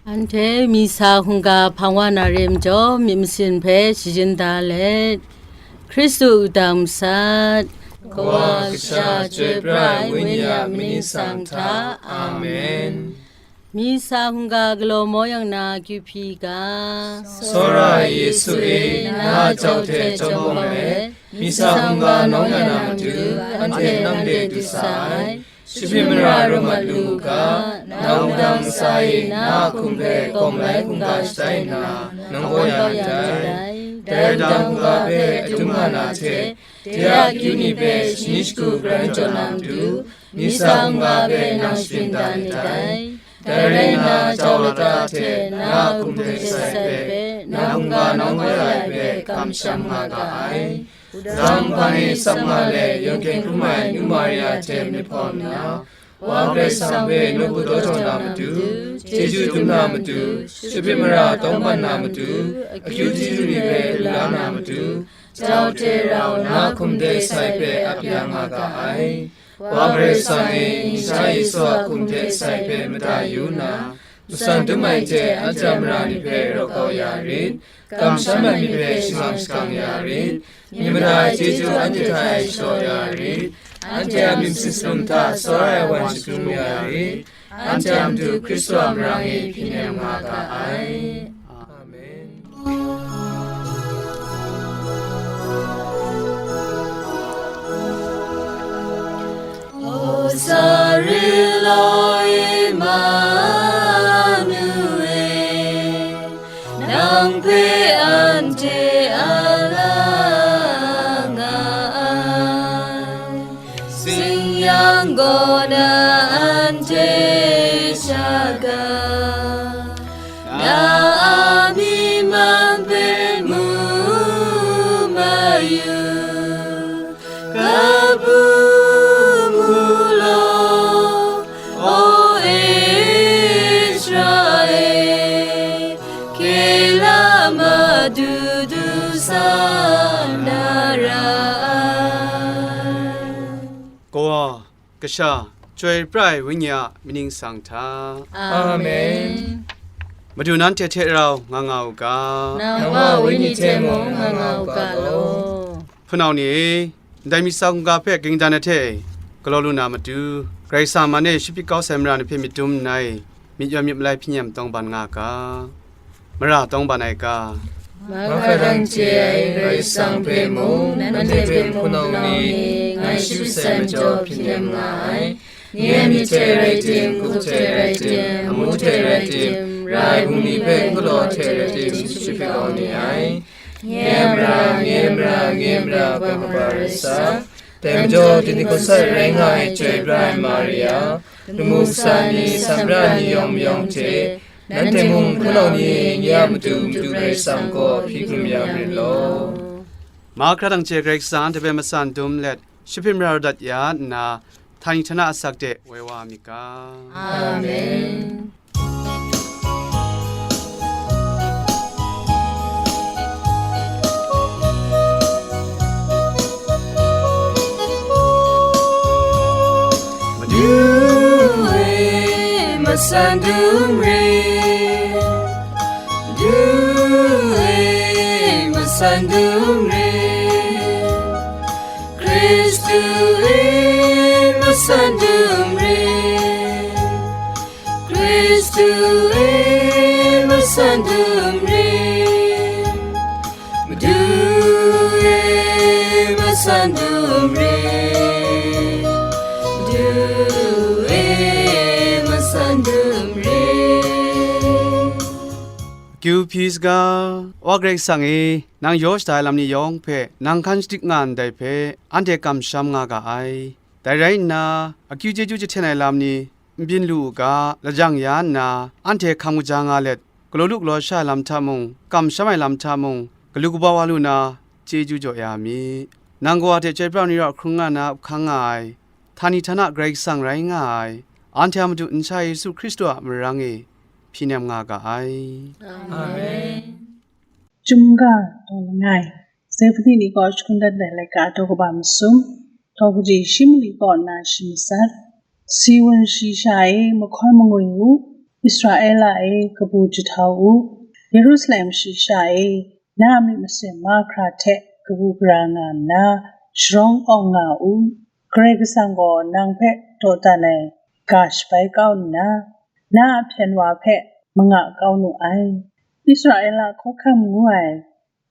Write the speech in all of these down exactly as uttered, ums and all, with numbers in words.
Anhte misa hkungga hpang wa na re majaw, myit masin hpe shajin da let, Hkristu wudang masat. Kawa, Kasha, Chyoi Pra ai Wenyi a mying ningsang hta. Amen. Misa hkungga galaw maw yang na akyu hpyi ga, Tsawra Yesu e, na a jau hte chyawm bawm let, misa hkungga nawng ya na matu, anhte nang de du sa ai. Shapit mara rawt mat lu u ga, na wudang ntsa e na a hkum hpe kawm lai hkungga shatai nna, nang gaw ya na ndai. Dai wudang hkungga hpe adum nga na hte, de a akyu ni hpe shani shagu grai jaw na matu, misa hkungga hpe nang shapying da ni dai. Dai rai nna, jau lata hte na a hkum hte sai hpe, na hkungga nawng kau ya ai hpe kamsham nga ga ai. Wudang hpang e tsap nga let, yawng hkyen hkrum ai Nu Maria hte myit hpawng nna, Wa Karai Kasang hpe nawku daw jaw na matu, chyeju dum na matu, shapit mara tawngban na matu, akyu chyeju ni hpe lu la na matu, jau hte rau na a hkum hte sai hpe ap ya nga ga ai. Wa Karai Kasang e, Kasha Yesu a hkum hte sai hpe mada yu nna, matsan dum ai hte anhte a mara ni hpe raw kau ya rit, kamsham ai myit hpe shangang shakang ya rit, myit mada ai chyeju anhte hta e shadaw ya rit, anhte a myit masin salum hta tsawra ai wan shakrum ya rit, anhte a Madu Hkristu a marang e hpyi nem nga ga ai. Amen. O Sari Loi Manu e, nang hpe anhte a la nga ai. Sing yang gaw na anhte sha ga, na a myi man hpe mu mayu, kabu mu law, O Israel, Kela Madu du sa na ra ai. Kawa, Kasha, Chyoi Pra ai Wenyi a mying ningsang hta. Amen. Madu nanhte hte rau nga nga u ga. Nang a Wenyi hte mung nga nga u ga law. Hpunau ni e, ndai misa hkungga hpe ging dan ai hte galaw lu na matu, Karai Kasang man e shapyit kau sai mara ni hpe myit dum nna, myit yawn myit malai hpyi nem tawngban nga ga, mara tawngban ai ga. Mahkra dang chye ai Karai Kasang hpe mung, nanhte hpe hpunau ni, ngai shapyit sai majaw hpyi nem nga ai. Nye a myit hte rai tim, gup hte rai tim, amu hte rai tim, ra ai bungli hpe n galaw hte rai tim, shapyit kau ni ai. Nye a mara, nye a mara, nye a mara, ba kaba rai sa. Dai majaw, Pentekoste rai nga ai Chyoi Pra ai Maria, lamu kasa ni, san pra ni yawng mayawng hte, nanhte mung hpunau ni, nye a Madu, Madu Karai Kasang kaw hpyi hkrum ya rit law. Mahkra dang chye Karai Kasang anhte hpe matsan dum let, shapyit mara dat ya nna, htani htana asak de woi wa mi ga. Amen. Madu e, matsan dum rit. Madu e, matsan dum rit. Hkristu e, matsan dum rit. Hkristu e, matsan dum rit. Madu e, matsan dum rit. Madu e, matsan dum rit. Akyu hpyi saga, Wa Karai Kasang e, nang yaw shada ai lam ni yawng hpe nang hkan shadik nga ndai hpe, anhte kamsham nga ga ai. Dai rai nna, akyu chyeju jahten ai lam ni n byin lu u ga, lajang ya nna, anhte hkam kaja nga let, galaw lu galaw sha ai lam hta mung, kamsham ai lam hta mung, galu kaba wa lu na, chyeju jaw ya mi. Nang kawa hte Chyoi Pra ni rau hkrung nga na, up hkang nga ai, htani htana Karai Kasang rai nga ai, anhte a Madu Kasha Yesu Hkristu a marang e hpyi nem nga ga ai. Amen. Chyum ga taw langai, Zefani ni kaw shakun dat ai laika daw kaba masum, daw kaji shi mali kaw nna shi matsat, si wun shi sha e mahkawn mangwi u, Israela e, kabu jahtau u, Yerusalem shayi sha e, na a myit masin mahkra hte kabu gara nga nna, sharawng awng nga u. Karai Kasang gaw nang hpe dawdan ai ga shabai kau nna, na a hpyen wa hpe manga kau nu ai. Israela hkawhkam ngu ai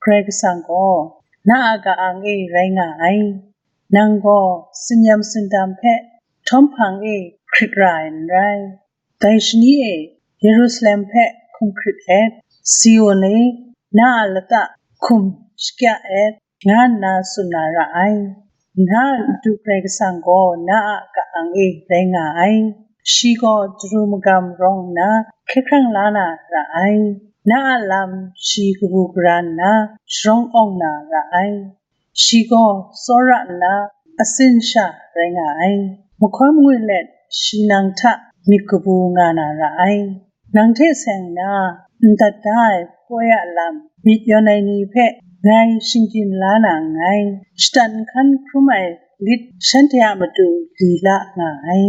Karai Kasang gaw na a ka-ang e rai nga ai. Nang gaw sinyam sindam hpe htawm hpang e hkrit ra ai n rai. Dai shani e Yerusalem hpe hkum hkrit et, Zion e, na a lata hkum shakya et, nga nna tsun na ra ai. Na a Madu Karai Kasang gaw na a ka-ang e rai nga ai. Shi gaw daru magam rawng nna hkye hkrang la na ra ai. Na a lam shi kabu gara nna sharawng awng na ra ai. Shi gaw tsawra nna asin sha rai nga ai. Mahkawn mangwi let shi nang hta myit kabu nga na ra ai. Nang hte seng nna, n dat da ai poi a lam myit yawn ai ni hpe ngai shinggyin la na nngai. Shatan nhkan hkrum ai lit shanhte a matu li la nga ai.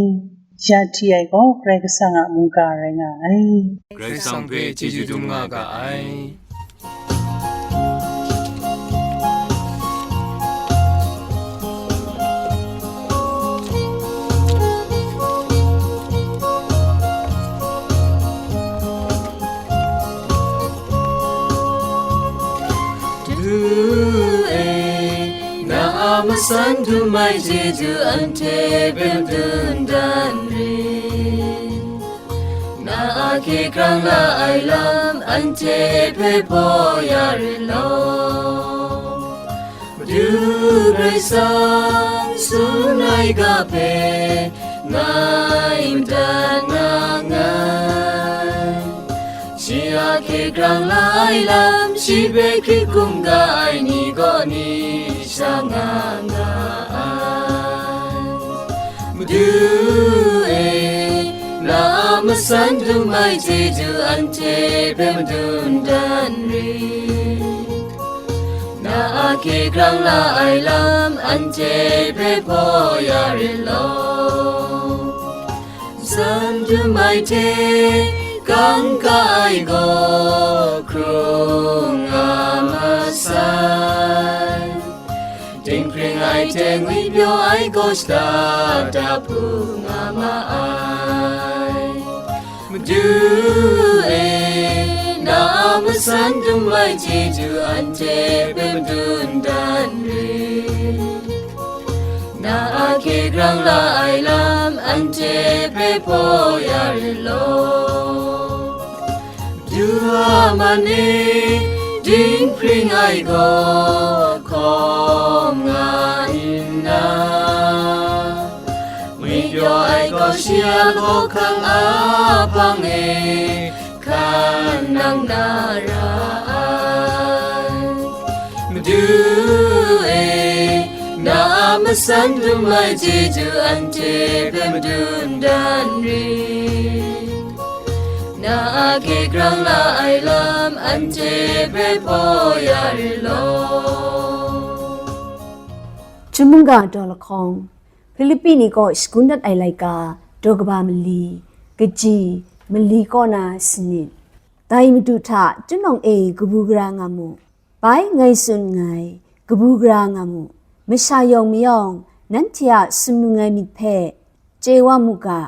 Ya hti ai gaw Karai Kasang a mungga rai nga ai. Karai Kasang hpe chyeju dum nga ga ai. Du e, na a masan dum ai chyeju anhte hpe madun dan rit. Na a hkye hkrang la ai lam anhte hpe hpaw ya rit law. Madu Karai Kasang tsun ai ga hpe ngai madat na nngai. Shi a hkye hkrang la ai lam, shi hpe hkrit hkum ga ai ni gaw ni sha nga nga ai. Madu e, na a masan dum ai chyeju anhte hpe madun dan rit. Na a hkye hkrang la ai lam anhte hpe hpaw ya rit law. San dum ai hte kangka ai gaw hkrung nga masai. Dinghpring ai hte ngwipyaw ai gaw shada da hpu nga ma ai. Madu e, na a masan dum ai chyeju anhte hpe madun dan rit. Na a hkye hkrang la ai lam anhte hpe hpaw ya rit law. Du a man e, dinghpring ai gaw hkawm nga nna, ngwipyaw ai gaw shi a hkawhkang a hpang e hkan nang na ra ai. Madu e, na a masan dum ai chyeju anhte hpe madun dan rit. Na a hkye hkrang la ai lam anhte hpe hpaw ya rit law. Chyum mungga daw lahkawng, Hpilipi ni kaw shagun dat ai laika, daw kaba mali, kaji, mali kaw na sanit. Dai Madu hta, Tunawng e, kabu gara nga mu. Bai ngai tsun nngai, kabu gara nga mu, masha yawng mayawng, nanhte a sumnung ai myit hpe chye wa mu ga,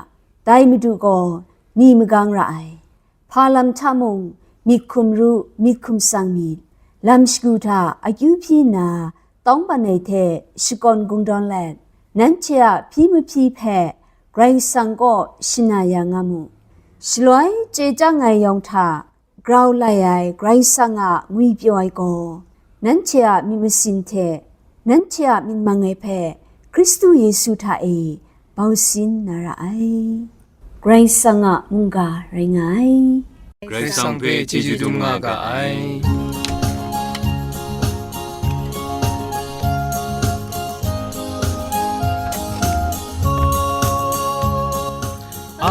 dai Madu gaw ni magang ra ai. Hpa lam hta mung, myit hkum ru, myit hkum tsang myit, lam shagu hta akyu hpyi nna, tawngban ai hte shakawn kungdawn let, nanhte a hpyi mahpyi hpe Karai Kasang kaw shana ya nga mu. Shaloi chye chyang ai yawng hta, grau lai ai Karai Kasang a ngwipyaw ai gaw, nanhte a myit masin hte nanhte a myit mang ai hpe Hkristu Yesu hta e bau sin na ra ai. Karai Kasang a mungga rai nga ai. Karai Kasang hpe chyeju dum nga ga ai.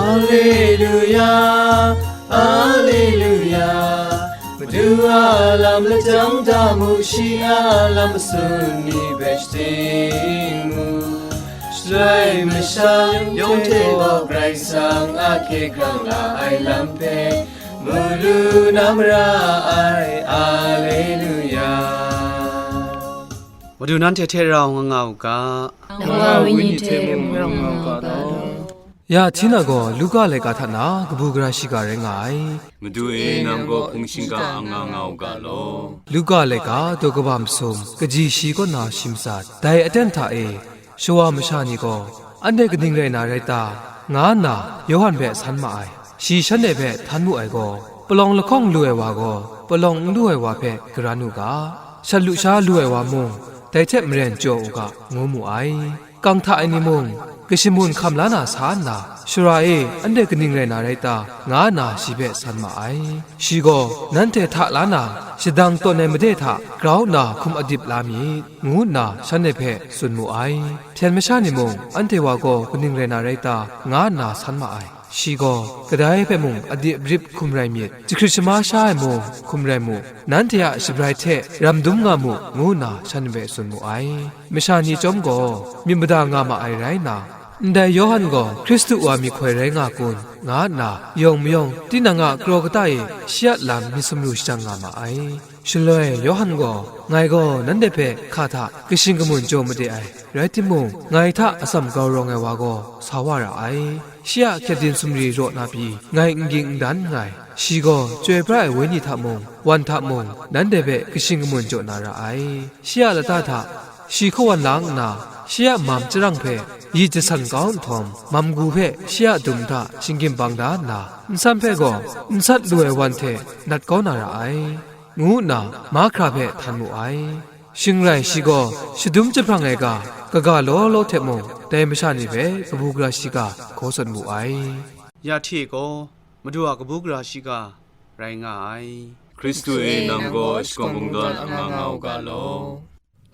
Aleluya, aleluya. Madu a lam lajang da mu, shi a lam masun ni hpe shating mu. Shaloi masha yawng hte gaw Karai Kasang a hkye hkrang la ai lam hpe, mu lu na mara ai. Aleluya. Madu nanhte hte rau nga nga u ga. Nang a wenyi hte mung rau nga nga u ga law. Ya, Tina gaw Luka laika hta na kabu gara shiga rai nga ai. Madu e, nang gaw hpung shingkang anga nga u ga law. Luka laika daw kaba masum, kaji shi kaw na shi matsat. Dai aten hta e, shawa masha ni gaw, anhte kaning rai na rai ta, nga nna Yawhan hpe san ma ai. Shi shanhte hpe htan mu ai gaw, palawng lahkawng lu ai wa gaw, palawng n lu ai wa hpe garan u ga, shat lusha lu ai wa mung, dai hte maren jaw u ga, ngu mu ai. Kang hta ai ni mung, kashim mun hkam la na sa nna, shara e anhte kaning rai na rai ta, nga nna shi hpe san ma ai. Shi gaw, nanhte hta la na, shadang tawn ai made hta grau nna hkum adip la myit, ngu nna shanhte hpe tsun mu ai. Hpyen masha ni mung, anhte wa gaw kaning rai na rai ta, nga nna san ma ai. Shi gaw, kadai hpe mung adip rip hkum rai myit, jahkrit shama sha ai mung hkum rai mu, nanhte a shabrai hte ram dum nga mu, ngu nna shanhte hpe tsun mu ai. Masha ni chyawm gaw, myit mada nga ma ai rai nna, ndai Yawhan gaw Hkristu wa myi hkoi rai nga kun, nga nna yawng mayawng tinang a karaw kata e shi a lam myit sumru shajang nga ma ai. Shaloi Yawhan gaw, ngai gaw nanhte hpe hka hta kashing kamun jaw made ai, rai timung, ngai hta atsam grau rawng ai wa gaw sa wa ra ai. Shi a hkyet din sumri raw na pyi, ngai n ging n dan nngai. Shi gaw chyoi pra ai wenyi hta mung, wan hta mung, nanhte hpe kashing kamun jaw na ra ai. Shi a lata hta, shi hkawan lang nna, shi a mam chyarang hpe yi jasan kau nhtawm, mam gu hpe shi a dum hta shinggyim bang da nna, nsan hpe gaw nsat lu ai wan hte nat kau na ra ai, ngu nna mahkra hpe htan mu ai. Shing rai shi gaw shadum jahprang ai ga, kaga law law hte mung, dai masha ni hpe kabu gara shiga hkaw sat mu ai. Ya hte gaw, Madu a kabu gara shiga rai nga ai. Hkristu e, nang gaw shakawn mungdan anga nga u ga law.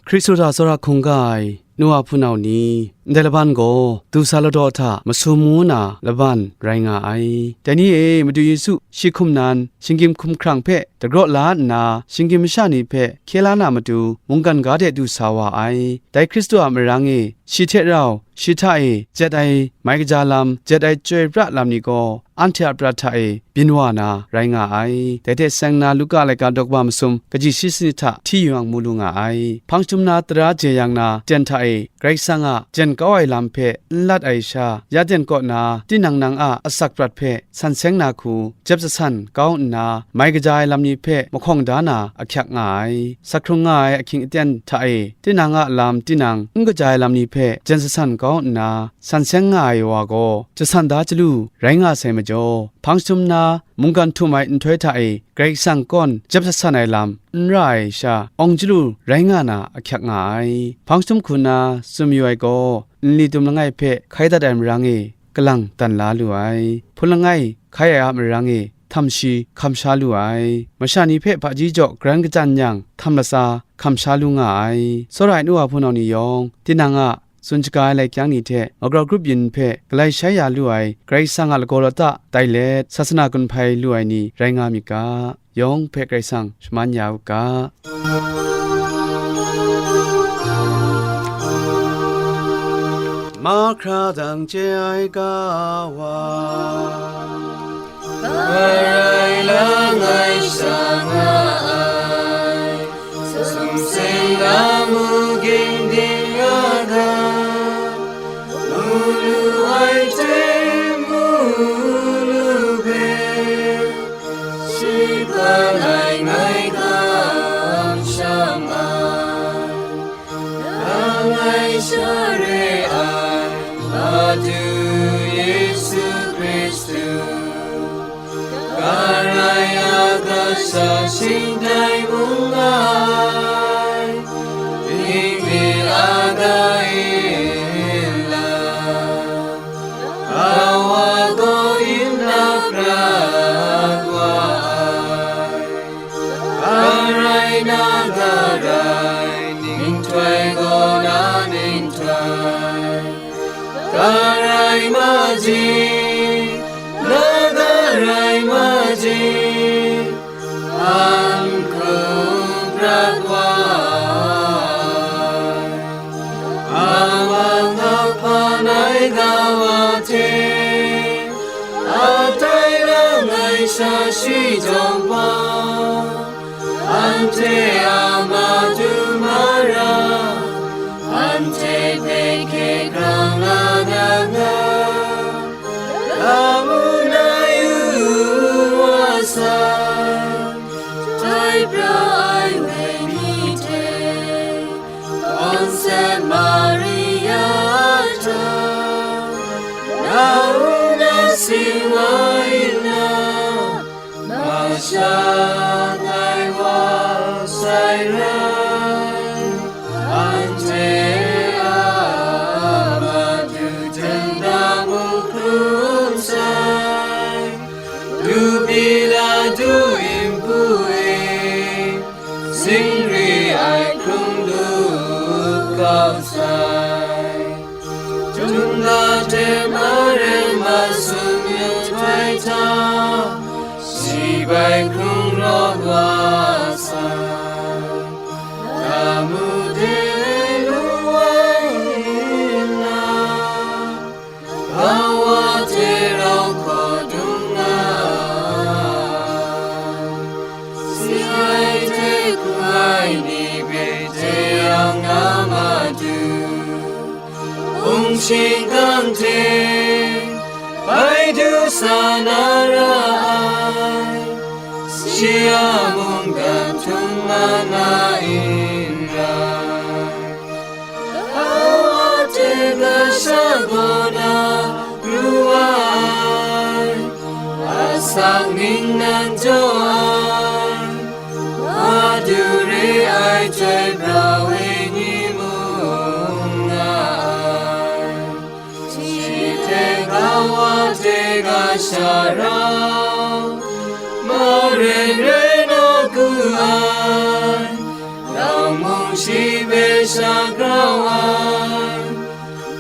Hkristu hta tsawra hkungga ai nu wa hpunau ni, ndai laban gaw du sa ladaw hta masum ngu na laban rai nga ai. Dai ni e, Madu Yesu shi hkum nan, shinggyim hkumhkrang hpe dagraw la nna, shinggyim masha ni hpe hkye la na matu, mungkan ga de du sa wa ai. Dai Hkristu a marang e, shi hte rau, shi hta e jet ai mai kaja lam, jet ai chyoi pra lam ni gaw, anhte a prat hta e byin wa na rai nga ai. Dai hte seng na Luka laika daw kaba masum, kaji shi sanit hta hti yu yang mu lu nga ai. Hpang jahtum na tara jeyang na jen hta e, Karai Kasang a jen kau ai lam hpe n lat ai sha, ya jen kaw na tinang nang a asak prat hpe san seng na hku jep jasan kau nna, mai kaja ai lam ni hpe mahkawng da na ahkyak nga ai. Sa hkrung nga ai ahkying aten hta e, tinang a lam tinang n kaja ai lam ni hpe jen jasan kau nna, san seng nga ai wa gaw, jasan da chyalu rai nga sai majaw, hpang jahtum na mungkan htum ai nhtoi hta e Karai Kasang kawn jep jasan ai lam n ra ai sha, awng chyalu rai nga na ahkyak nga ai. Hpang jahtum hku na tsun mayu ai gaw, nli dum langai hpe hkai dat ai marang e kalang dan la lu ai. Hpun langai hkai ai a marang e htam shi hkam sha lu ai. Masha ni hpe hpaji jaw garan kachyan yang, htam latsa hkam sha lu nga ai. Tsawra ai nu wa hpunau ni yawng, tinang a tsun shaga ai lai kyang ni hte, magrawp grup yin hpe galai shai ya lu ai, Karai Kasang a lagaw lata tai let, sasana gun hpai lu ai ni rai nga myit ga, yawng hpe Karai Kasang shaman ya u ga. Mahkra dang chye ai ga wa, Karai langai sa nga ai, sumsing lamu ging ding nga ga, mu lu ai hte mu lu hpe, shi hpan ai ngai kamsham ai. Langai share ai Madu Yesu Hkristu, Karai a kasa shingtai mung ai, ning mi a ga e la, awa gaw in na prat wa ai. Karai na ga rai, ninghtoi gaw na ninghtoi. Karai maji, na ga rai maji, an hkum prat wa ai. Amang a hpan ai ga wa hte, Shi jawng pa, anhte a madu mara, anhte hpe hkye hkrang la na nga, lamu na yu wa sai, tai pra ai wenyi hte, Kawnsep Maria hta, na u na sing wa nna, masha ngai wa sai rai, anhte a madu hten da mu hkrum sai, du bila du npu e, singri ai hkrung lu kau sai. Tunda de mare masum yu htoi hta, shi bai hkrung rawt wa sai. Lamu de lu wa nna, Kawa hte rau hkaw dung nga ai, si ai hte hkru ai ni hpe teyang na matu, hpung shingkang hte bai du sa na ra ai, shi a mungdan htum ma na n rai. Kawa hte kasha kaw na ru wa ai, asak ning nan jaw ai, Madu re ai chyoi pra wenyi mung nga ai. Shi hte Kawa hte kasha rau, maren rai nawku ai, Nang mung shi hpe sha grau ai,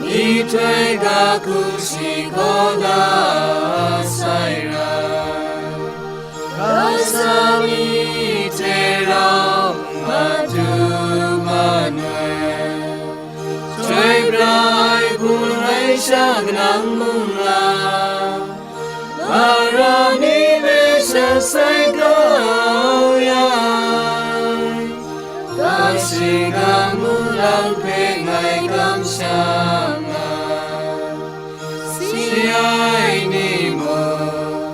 myihtoi ga hku shi hkaw da sai rai. Kasa mi hte rau matu manoi, chyoi pra ai hpung rai sha kanang mung la, Mara ni hpe sha sai kau ya ai, ga shingkang mulang hpe ngai kamsham ai, si ai ni mung,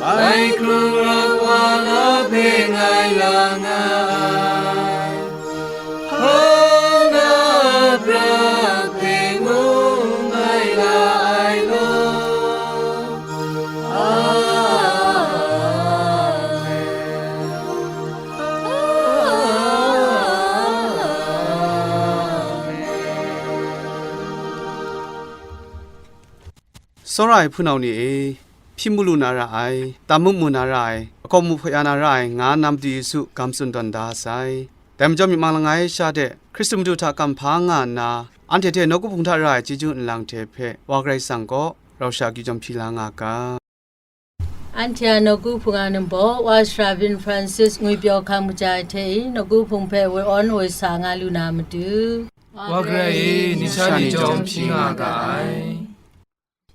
bai hkrung rawk wa na hpe ngai la nga ai. Hpa na prat hpe mung ngai la ai law. Amen. Amen. Tsawra ai hpunau ni e, hpyi mu lu na ra ai, tam mu mu na ra ai, akawm mu hpaw ya na ra ai, nga na Madu Yesu gam tsun tawn da sai. Dai majaw, myi mang langai sha de Hkristu Madu hta kamhpa nga nna, anhte hte nawku hpung hta ra ai chyeju nlang hte hpe Wa Karai Kasang kaw rau sha akyu jawm hpyi la nga ga. Anhte a nawku hpung a num baw, Wa Sara Vin Francis ngwipyaw hkam kaja ai hte i, nawku hpung hpe woi awn woi sa nga lu na matu. Wa Karai e, ning sha ni jawm hpyi nga ga ai.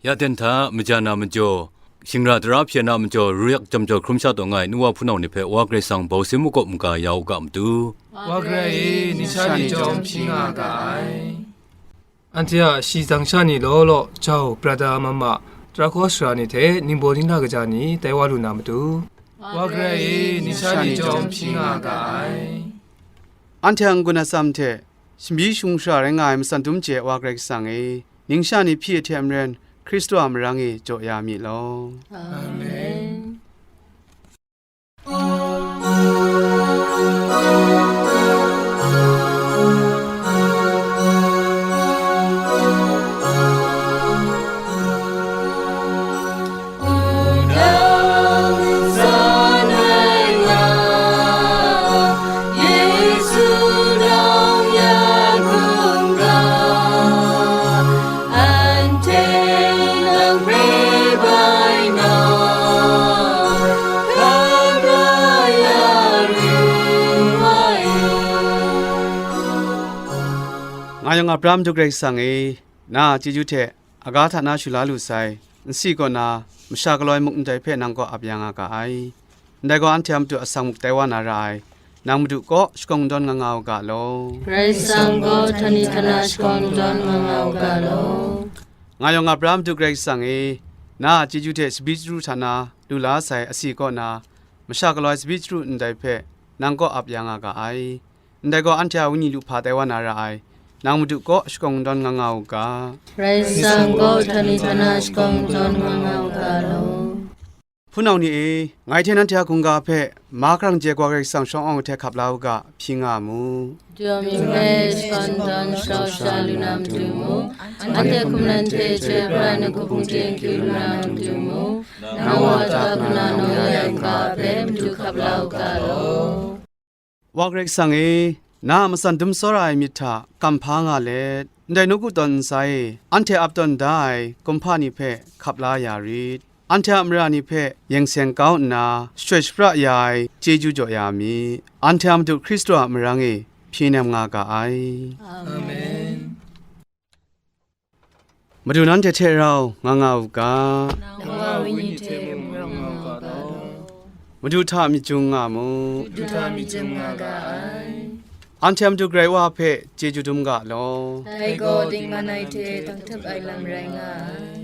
Ya ten hta, maja na majaw, shingra tara hpyen a majaw, ruyak jam jaw hkrum sha taw nga ai nu wa hpunau ni hpe Wa Karai Kasang bau sin makawp maga ya u ga matu. Wa Karai e, ning sha ni jawm hpyi nga ga ai. Anhte a shi tsang sha ni law law, jau, brata, mama, tara hkaw sara ni hte ningbaw ningla kaja ni tai wa lu na matu. Wa Karai e, ning sha ni jawm hpyi nga ga ai. Anhte a n-gun atsam hte, shamyi shung shara rai nga ai matsan dum chye ai Wa Karai Kasang e, ning sha ni hpyi ahte maren, Hkristu a marang e jaw ya mi law. Amen. Nga yawng Abraham du Karai Kasang e, na a chyeju hte, aga hta na shu la lu sai, nsi kaw na, masha galaw ai muk ndai hpe nang kaw ap ya nga ga ai. Ndai gaw anhte a matu asak muk tai wa na ra ai, nang Madu kaw shakawn kungdawn nga nga u ga law. Karai Kasang gaw htani htana shakawn kungdawn nga nga u ga law. Nga yawng nga pra Madu Karai Kasang e, na a chyeju hte tsabyi chyaru hta na lu la sai asi kaw na, masha galaw ai tsabyi chyaru ndai hpe nang kaw ap ya nga ga ai. Ndai gaw anhte a wenyi lu hpa tai wa na ra ai, nang Madu kaw shakawn kungdawn nga nga u ga. Karai Kasang gaw htani htana shakawn kungdawn nga nga u ga law. Hpunau ni e, ngai hte nanhte a hkungga hpe, mahkrang chye Karai Kasang shawng awng hte hkap la u ga, hpyi nga mu. Madu a mying hpe shakawn kungdawn shakawn sha lu na matu mu, anhte hkum nan hte chyoi pra ai nawku hpung hte n kyu lu na matu mu, nang wa ta hku na nawng ya ai hkungga hpe Madu hkap la u ga law. Wa Karai Kasang e, na a matsan dum tsawra ai myit hta kamhpa nga let, ndai nawku tawn ntsa e anhte ap tawn da ai kumhpa ni hpe hkap la ya rit. Anhte a mara ni hpe yeng seng kau nna, shachyoi shapra ya ai chyeju jaw ya mi. Anhte a Madu Hkristu a marang e hpyi nem nga ga ai. Amen. Madu nanhte hte rau nga nga u ga. Nang wa wenyi hte mung rau nga u ga law. Madu hta myit jung nga mu. Madu hta myit jung nga ga ai. Anhte a Madu Karai Wa hpe chyeju dum ga law. Dai gaw dingman ai hte dang htup ai lam rai nga ai.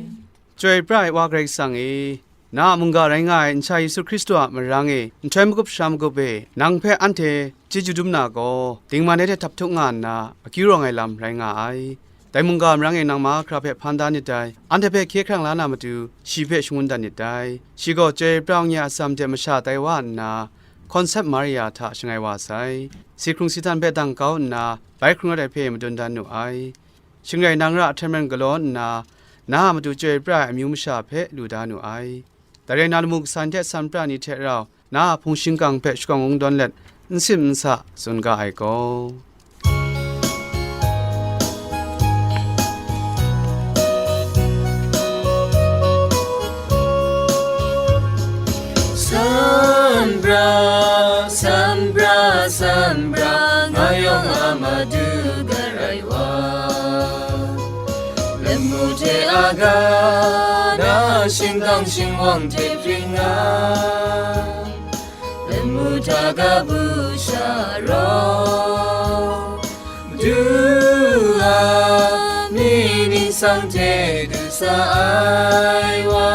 Chyoi pra ai Wa Karai Kasang e, na a mungga rai nga ai Nsha Yesu Hkristu a marang e, nhtoi magup sha magup e, nang hpe anhte chyeju dum na gaw, dingman ai hte htap htuk nga nna, akyu rawng ai lam rai nga ai. Dai mungga marang e nang mahkra hpe hpan da nit dai, anhte hpe hkye hkrang la na matu, shi hpe shangun dat nit dai. Shi gaw chyoi pra ai a atsam hte masha tai wa nna, Concept Maria hta shangai wa sai. Si hkrung si htan hpe dang kau nna, bai hkrung rawt ai hpe madun dan nu ai. Shing rai nang ra hten maren galaw nna, na a matu chyoi pra ai amyu masha hpe lu da nu ai. Dai rai na, lamu kasan hte san pra ni hte rau, na a hpung shingkang hpe shakawn kungdawn let, n sim n sa tsun ga ai gaw. San bra, san bra, san bra, nga yawng a Madu garai wa. Lamu hte aga, na shingkang shingwang hte pring nga, lamu hta kabu sha rawng, Madu a mying ningsang hte du sa ai wa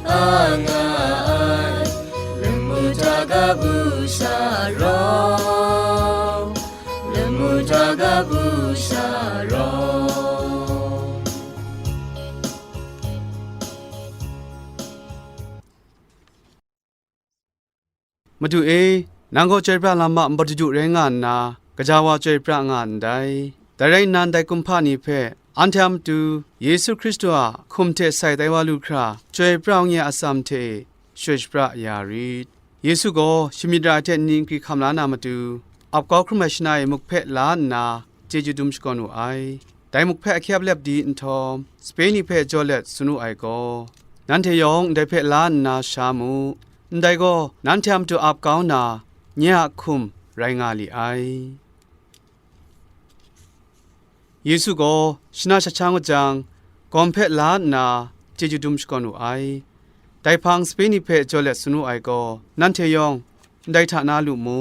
a nga ai, lamu hta kabu sha rawng, lamu hta kabu sha rawng. Madu e, nang gaw chyoi pra lam a npawt daju rai nga nna, gaja wa chyoi pra nga ndai. Dai rai nna, ndai kumhpa ni hpe, anhte a matu Yesu Hkristu a hkum hte sai tai wa lu hkra, chyoi pra ai a atsam hte e shachyoi shapra ya rit. Yesu gaw shamyit ra ai hte nni nkri hkam la na matu, ap kau hkrum ai shana e muk hpe la nna, chyeju dum shakawn wu ai. Dai muk hpe ahkye alep di nhtawm, sape ni hpe jaw let tsun wu ai gaw, nanhte yawng ndai hpe la nna sha mu, ndai gaw nanhte a matu ap kau na nye a hkum rai nga li ai. Yesu gaw shana shat sha ngut jang, gawm hpe la nna chyeju dum shakawn wu ai. Dai hpang sape ni hpe jaw let tsun wu ai gaw, nanhte yawng ndai hta na lu mu,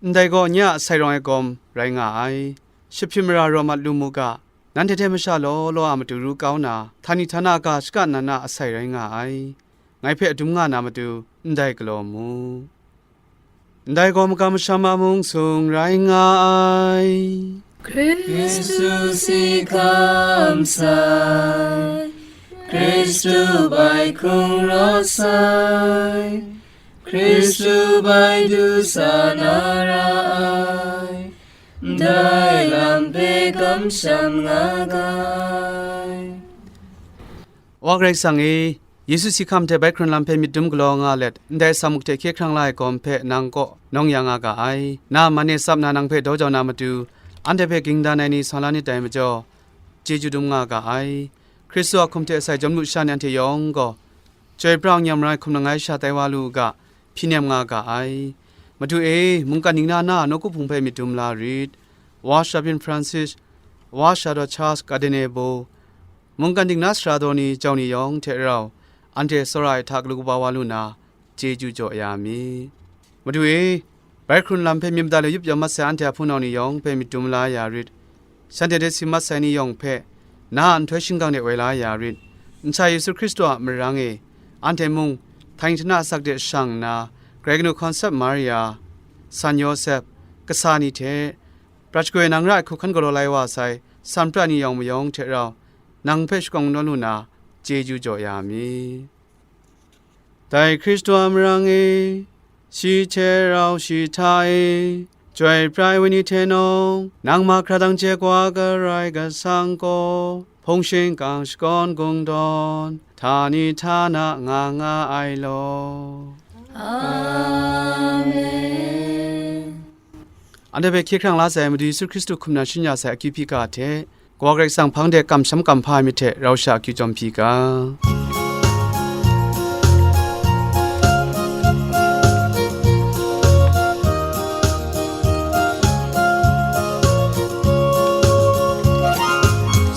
ndai gaw nye a sai rawng ai gawm rai nga ai. Shahpyi mara raw mat lu mu ga, nanhte hte masha law law a matu ru kau na, htani htana ga shaka nan a asai rai nga ai. Ngai hpe adum nga na matu, ndai galaw mu. Ndai gaw makam masham a mung sung rai nga ai. Hkristu si hkam sai, Hkristu bai hkrung rawt sai, Hkristu bai du sa na ra ai, ndai lam hpe kamsham nga ga ai. Wa Karai Kasang e, Yesu si hkam hte bai hkrun lam hpe myit dum galaw nga let, ndai asak muk hte hkye hkrang la ai gawm hpe nang kaw nawng ya nga ga ai. Na a man e tsap na nang hpe daw jau na matu, anhte hpe ging dan ai ni sa la nit dai majaw, chyeju dum nga ga ai. Hkristu a hkum hte sai jawm lu sha ni anhte yawng gaw, chyoi pra ai n-gun ai hkum langai sha tai wa lu u ga, hpyi nem nga ga ai. Madu e, mungkan ning na na a nawku hpung hpe myit dum la rit. Wa Shabyin Francis, Wa Shadaw Charles Gardiner Bo, mungkan ning na sara daw ni jau ni yawng hte rau, anhte tsawra ai hta galu kaba wa lu na, chyeju jaw ya mi. Madu e, bai hkrun lam hpe myit madat e yup yawm mat sai anhte a hpunau ni yawng hpe myit dum la ya rit. Shanhte hte si mat sai ni yawng hpe, na a nhtoi shingkang de woi la ya rit. Nsa Yesu Hkristu a marang e, anhte mung, htani htana asak de shang nna, Karai Kasang Hkawng Sap Maria, San Yawsep, kasa ni hte, prat shagoi nang ra ai hku hkan galaw lai wa sai, san pra ni yawng mayawng hte rau, nang hpe shakawn kungdawn lu na, chyeju jaw ya mi. Dai Hkristu a marang e, shi hte rau shi hta e, Chyoi pra ai wenyi hte nawng, nang mahkra dang chye wa Karai Kasang gaw, hpung shingkang shakawn kungdawn, htani htana nga nga ai law. Amen. Anhte hpe hkye hkrang la sai Madu Yesu Hkristu hkum na shing ya sai akyu hpyi ga hte, Kawa Karai Kasang hpang de kamsham kamhpa ai myit hte rau sha akyu jawm hpyi ga.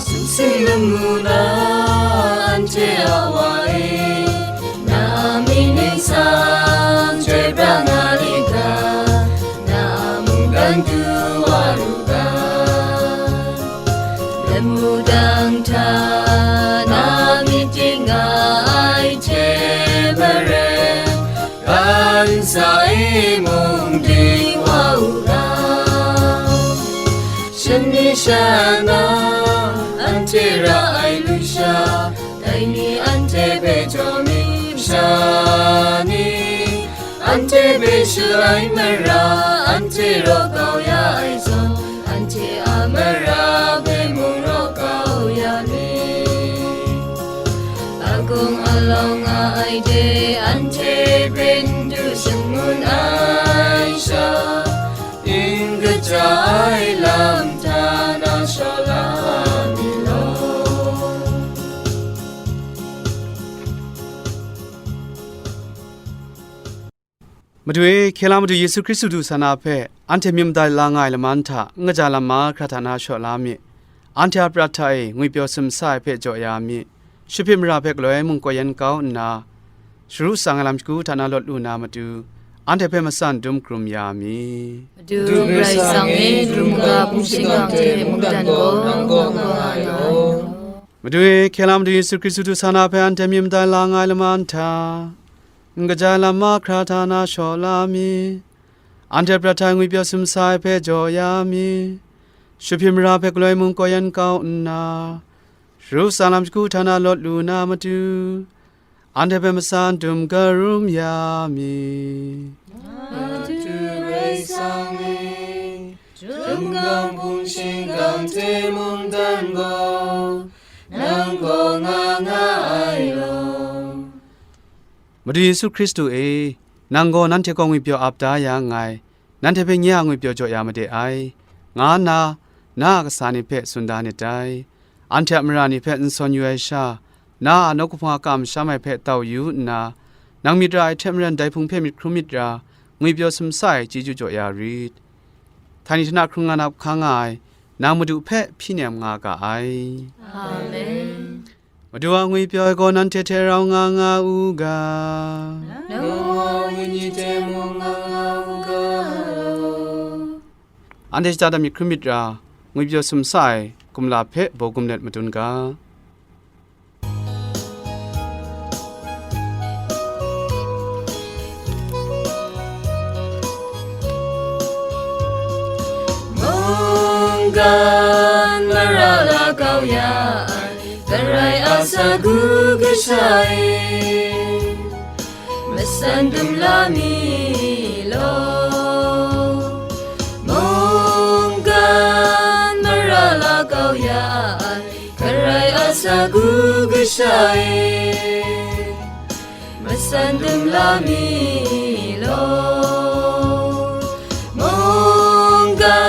Sumsing lamu na anhte a wa e, na a myit ningsang chyoi pra nga li ga, na a mungdan du wa lu ga. Lamu dang hta na myit ding nga ai hte maren, Ga ntsa e mung ding wa u ga. Shani shana anhte ra ai lusha, dai ni anhte hpe jaw mi masha ni, anhte hpe shalai mara, anhte raw kau ya ai zawn, anhte a mara hpe mung raw kau ya ni? Akung alawng nga ai de anhte hpe n du shangun ai sha, n kaja ai lam hta na shaw la mi law. Madu e, hkye la Madu Yesu Hkristu du sa na hpe, anhte myit madat la nga ai laman hta, n kaja lam mahkra hta na shaw la mi. Anhte a prat hta e ngwipyaw sumsa ai hpe jaw ya mi. Shawhpit mara hpe galoi mung kaw yan kau nna, sharu tsang ai lam shagu hta na lawt lu na matu, anhte hpe matsan dum hkrum ya mi. Madu Karai Kasang e, dum ga hpung shingkang hte mungdan gaw nang kaw nga ai law. Madu e, hkye la Madu Yesu Hkristu du sa na hpe anhte myit madat la nga ai laman hta, n kaja ai lam mahkra hta na shaw la mi. Anhte prat hta e ngwipyaw sumsa ai hpe jaw ya mi. Shawhpit mara hpe galoi mung kaw yan kau nna, sharu tsang lam shagu hta na lawt lu na matu, anhte hpe matsan dum karum ya mi. Madu Karai Kasang e, dum ga hpung shingkang hte mungdan gaw nang kaw nga nga ai law. Madu Yesu Hkristu e, nang gaw nanhte kaw ngwipyaw ap da ya nngai, nanhte hpe nye a ngwipyaw jaw ya made ai, nga nna na a kasa ni hpe tsun da nit dai. Anhte a mara ni hpe n sawn yu ai sha, na a nawku hpung a kamsham ai hpe tau yu nna, nang myit ra ai hte maren dai hpung hpe myit hkrum myit ra, ngwipyaw sumsa ai chyeju jaw ya rit. Htani htana hkrung nga na hkang nga ai, nang Madu hpe hpyi nem nga ga ai. Amen. Madu a ngwipyaw gaw nanhte hte rau nga nga u ga. Nang a wenyi hte mung nga nga u ga. Anhte shada myit hkrum myit ra, ngwipyaw sumsa ai kumla hpe baw gum let madun ga. Mungkan mara la kau ya ai, Karai a sagu kasha e, matsan dum la mi law. Mungkan mara la kau ya ai, Karai a sagu kasha e, matsan dum la mi law. Mungkan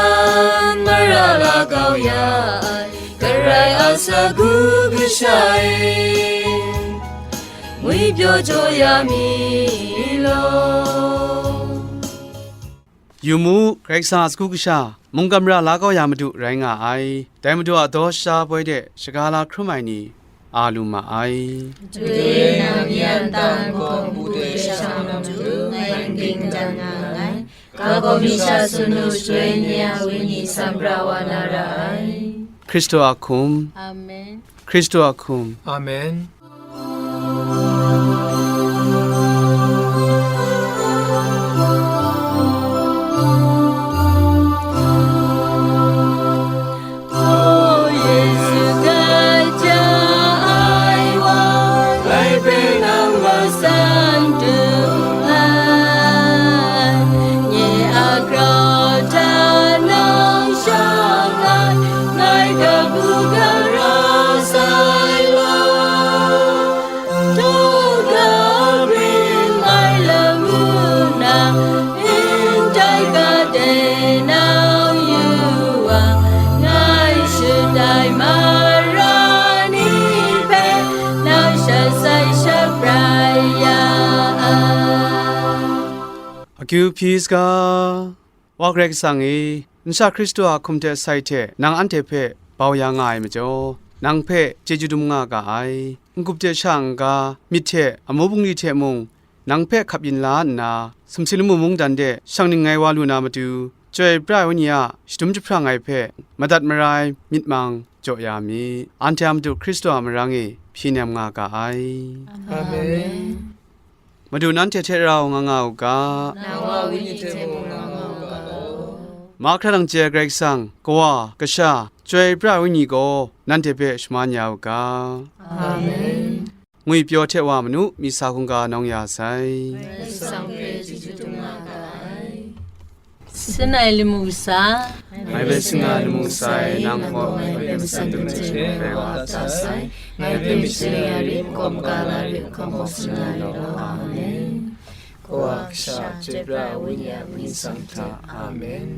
mara la kau ya ai, Karai a sagu kasha e, ngwipyaw jaw ya mi law. Yu mu, Karai Kasang a sagu kasha, mungkan mara la kau ya Madu rai nga ai. Dai Madu a daw sha poi de shaga la hkrum ai ni a lu ma ai. Doi nang yan dan gaw, Shang nang tu ngai ring ding dan nga nngai. Ga gaw mi sha sunu shaloi ni a wenyi san pra wa na ra ai. Hkristu a hkum. Amen. Hkristu a hkum. Amen. O Yesu, gaja ai wa, ngai hpe nang wa san du ai. Nye a grau hta nang shang ai, ngai kabu gara sai wa. Tawga ring ai lamu na, ndai ga de nang yu wa, ngai shut ai mara ni hpe, nang sha sai sha prai ya ai. Akyu hpyi saga. Wa Karai Kasang e, Nsha Hkristu a hkum hte sai hte nang anhte hpe bau ya nga ai majaw, nang hpe chyeju dum nga ga ai. N-gup de sha n-ga, myit hte amu bungli hte mung, nang hpe hkap yin la nna, sumsing lamu mungdan de shang ning ngai wa lu na matu, Chyoi pra ai Wenyi a shadum jahprang ai hpe madat mara ai myit mang jaw ya mi. Anhte a Madu Hkristu a marang e hpyi nem nga ga ai. Amen. Madu nanhte hte rau nga nga u ga. Nang wa wenyi hte mung nga nga u ga. Mahkra nang chye ai Karai Kasang, Kawa, Kasha, Chyoi pra ai Wenyi gaw nanhte hpe shaman ya u ga. Amen. Ngwipyaw hte wa manu, myit sa hkungga nawng ya sai. Karai Kasang hpe chyeju dum nga ga ai. Sinai lamu sa. Ngai hpe sinai lamu sai, nang gaw ngai hpe matsan dum ai hte ngai wa da sai. Ngai hpe myit saring ai rit, kawm ga la rit, hkawm hkawm sin na rit law. Amen. Kawa, Kasha, Chyoi pra ai Wenyi a mying hta. Amen.